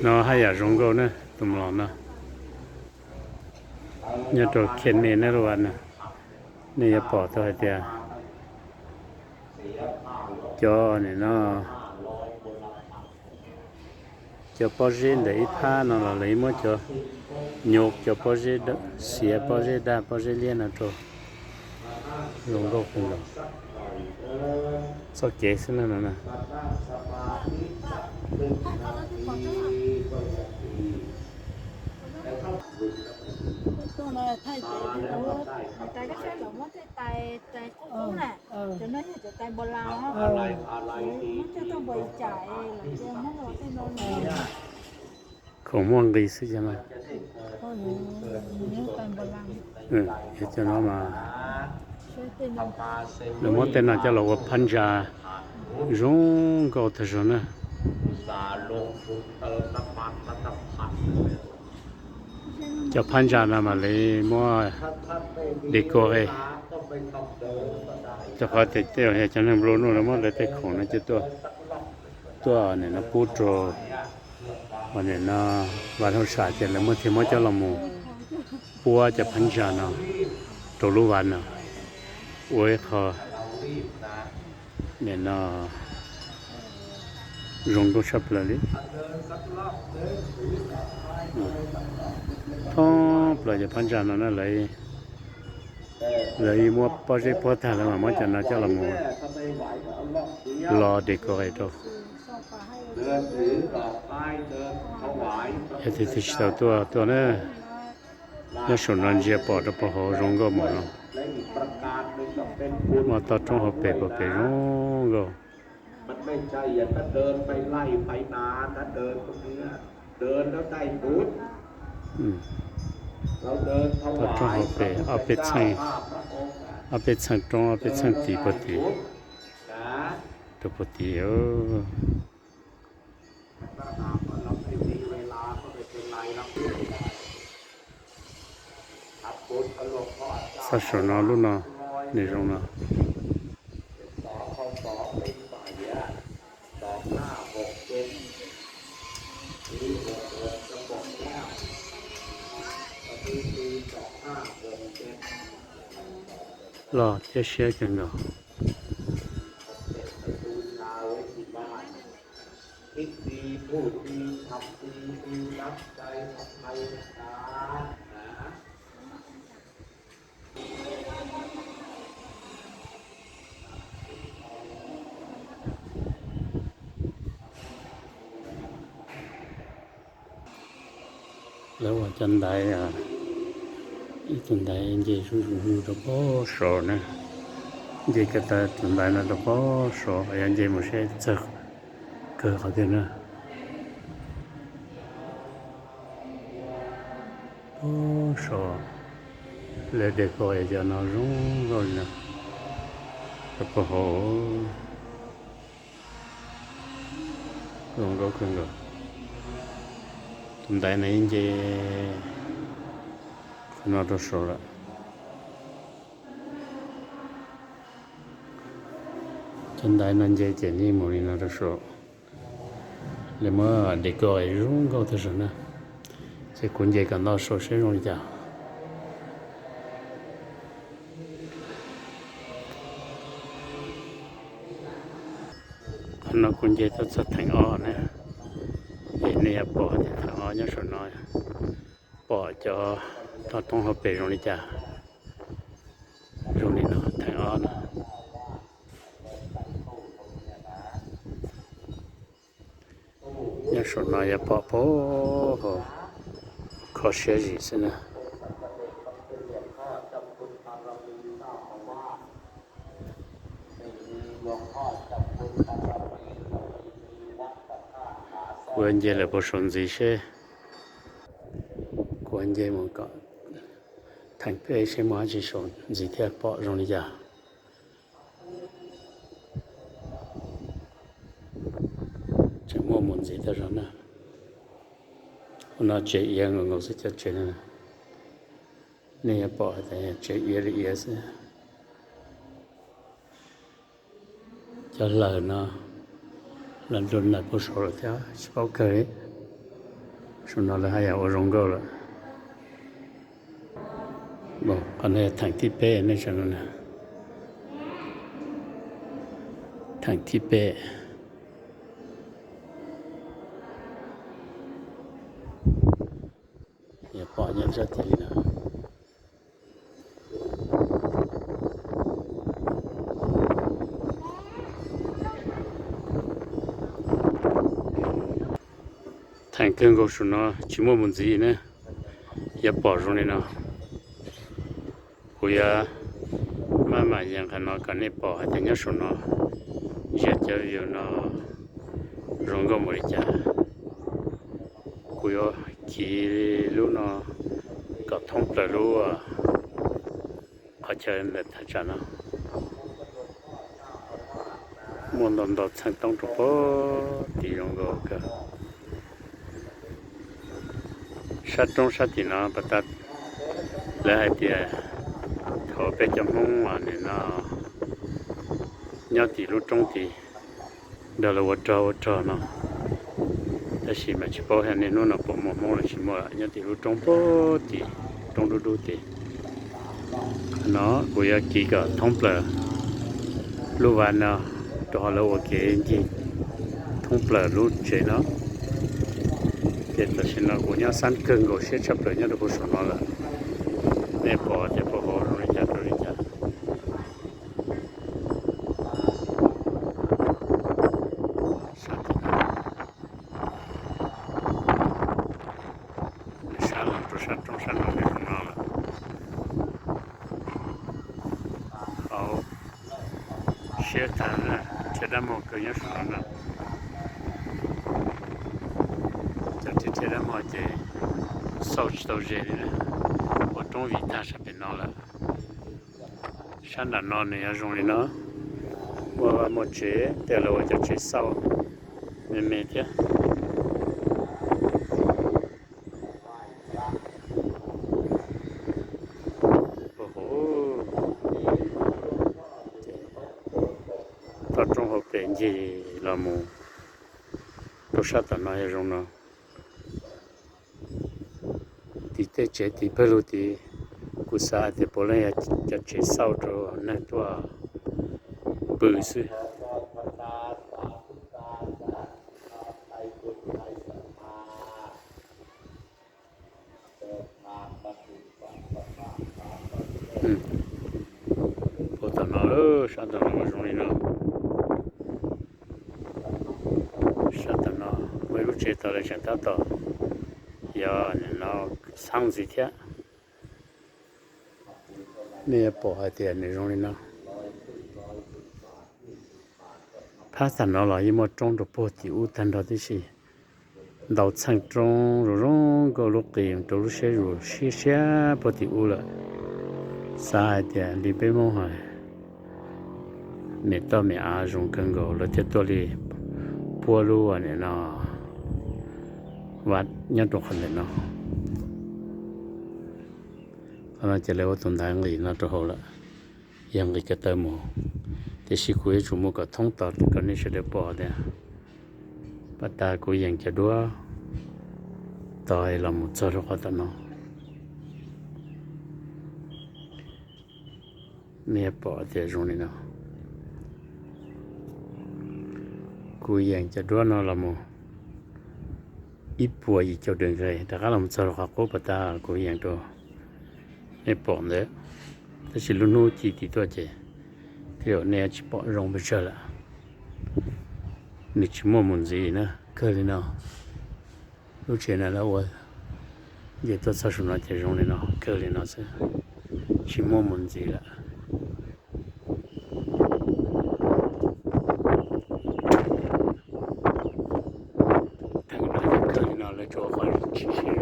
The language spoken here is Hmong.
No haj yam zoo nkauj na, tus mlom no nyob rau Kenya na lub vaj no. Nej yuav pom tau hais tias cov nim no cov pob zeb ntawm ib phab no los lawv muab cov nyuj, cov pob zeb xiav, pob zeb daj, pob zeb liab no rau. Zoo nkauj kawg nkaus. Txoj kev xwb na no na. Khoom muaj nqis xwb ces mas. Cov no mas lawv muab tej no coj los ua phab ntsa zoo nkauj tag zog na. Cov phab ntsa no mas lawv muab decor rau qhov tias tej zaum yog cov neeg nplua nuj lawv muab lawv tej khoom no coj tuaj, tuaj nim no pub rau, nim no vaj hauj sam ces lawv muab thiaj muab coj los mus puab cov phab ntsa no rau lub vaj no ua ib qho nim no zoo nkauj tshaj plaws li. Thoob plaws cov phab ntsa no na, lawv muab pob zeb puab tag lawv mam muab cov no coj los mus lo decor rau. Yog tus twg tsis tau tuaj tuaj na, nyob saum no ntsia pom rau puag hauv zoo nkauj mus no. Muaj toj roob hauv pes puag pem zoo nkauj. Toj roob hauv pes ob peb txheej, ob peb txheej roob ob peb txheej tid puag tid, rau puag tid. Txog saum no lub no nws zoo no. Loj thiab siab kawg nkaus. Lawv ua cov ntaiv, ib tug ntaiv nce zuj zus rau pob saud na. Nce kiag tus ntaiv no rau pob saud, yog nce mus seb txawg kawg qhov twg na. Pob saud, lawv decor cov no zoo nkauj li no. Rau puag hauv. Zoo nkauj kawg nkaus. Tus ntaiv no yeej nce qhov no rau saud lawm. Cov ntaiv no nce ces yeej mus li no rau saud. Lawv muab decor zoo nkauj tag zog na. Ces kuv nce kom ntau saud seb zoo li cas. Qhov no kuv nce tuaj txog theem ob na. Es nej yuav pom tias theem ob nyob saum no, pom cov toj roob hauv pes zoo li cas. Zoo li no theem ob no. Nyob saum no yuav pom puag hauv, kho siab zim xwb na. Kuv nce lawm puag saum ntxiv seb, kuv nce mus kom theem peb seb muaj dab tsi saum ntxiv thiaj pom zoo li cas. Tseem muaj mus ntxiv tag zog na. Ua no tsev iav nkaus nkaus xwb cov tsev no. Nej yuav pom hais tias tsev iav li iav xwb. Cov hlaws no Los nrog nais puag saud lawm thiab tsis paub kawg li. Saum no lawv haj yam ua zoo nkauj lawm. Qhov no theem thib peb nej saib no, theem thib peb. Yuav pom nyob sab tid li no. Theem kawg nkaus saum no tsis muaj mus ntxiv ne, yuav pom zoo li no. Kuv yuav maj mam yees qhov no kom nej pom hais tias nyob saum no yog cov view no zoo nkauj npaum li cas. Kuv yuav kiv lub no kom thoob plaws lub qhov chaw ntawm thaj tsam no. Muaj ntau ntau txheej toob rau puag tim zoo nkauj kawg. Sab roob sab tim no pas tas lawv hais tias thaum peb cov Hmoob nim no nyob tim lub roob tid nrog lawv ua rog ua rog no, tab sis mas tsis paub hais niaj hnub no puas muaj Hmoob los tsis muaj nyob tim lub roob puag tim roob dub dub tid. No kuv yuav kiv kom thoob plaws lub vaj no rau qhov lawv ua kev ncig thoob plaws lub tsev no. Ces tam sim no kuv nyob xab kawg nkaus siab tshaj plaws nyob rau puag saum no lawm. Nej pom tias puag hauv zoo li cas rau li cas. Sab los rau sab roob sab no li no lawm. Hauv siab tag, rhiab dab mog kawg nyob saum no na. Cov rhiab dab mog ces xauj tsis tau ze li na, ua roob vim tag sab pem no lawm. Sab nram no nws yog zoo li no, muaj vaj muaj tsev, tej lawv ua cov tsev xauj me me thiab. Toj roob hauv pes ncig los mus rau sab tom no yog zoo no. Tim tej tsev tim pawg lug tid, kuv xav hais tias puav leej yog cov tsev xauj rau neeg tuaj pw xwb. Puag tom no, sab tom no zoo li no. Sab tom no muaj ib lub tsev tod lawv tseem tab tom yog no xab ntxiv thiab. Nej yuav pom hais tias nws zoo li no. Phab tag no los yeej muaj roob rau puag tim ub tag nrho tib si. Ntau txheej roob zoo zoo nkauj, lub qis rau lub siab zus siab siab puag tim ub lawm. Xav hais tias li peb Hmoob hais, me toj me av zoo kawg nkaus lawv thiaj tuaj li puab lub nim no vaj nyob rau qhov ntawm no. Qhov no ces lawv ua tus ntaiv nqis no rau hauv lawm, yog nqis ko taw mus, tiam sis kuv yuav tsum mus kom thoob tod kom nej sawv daws pom tias pas tas kuv yees cov duab tod los mus txog rau qhov tom no. Nej pom tias zoo li no, kuv yees cov duab no los mus ib puas yim caum dawm nqes rov qab los txog rau qhov qub pas tas kuv yees rau nej pom ntawd. Tab sis lub hnub ci tim tuaj ces tej zaum nej tsis pom zoo pes tsawg lawm. Nws tsis muaj mus ntxiv na, kawg li no. Lub tsev no lawv ua nce tuaj txog saum no ces zoo li no, kawg li no xwb, tsis muaj mus ntxiv lawm. Theem no ces kawg li no, lawv tsuas qhov tsis siav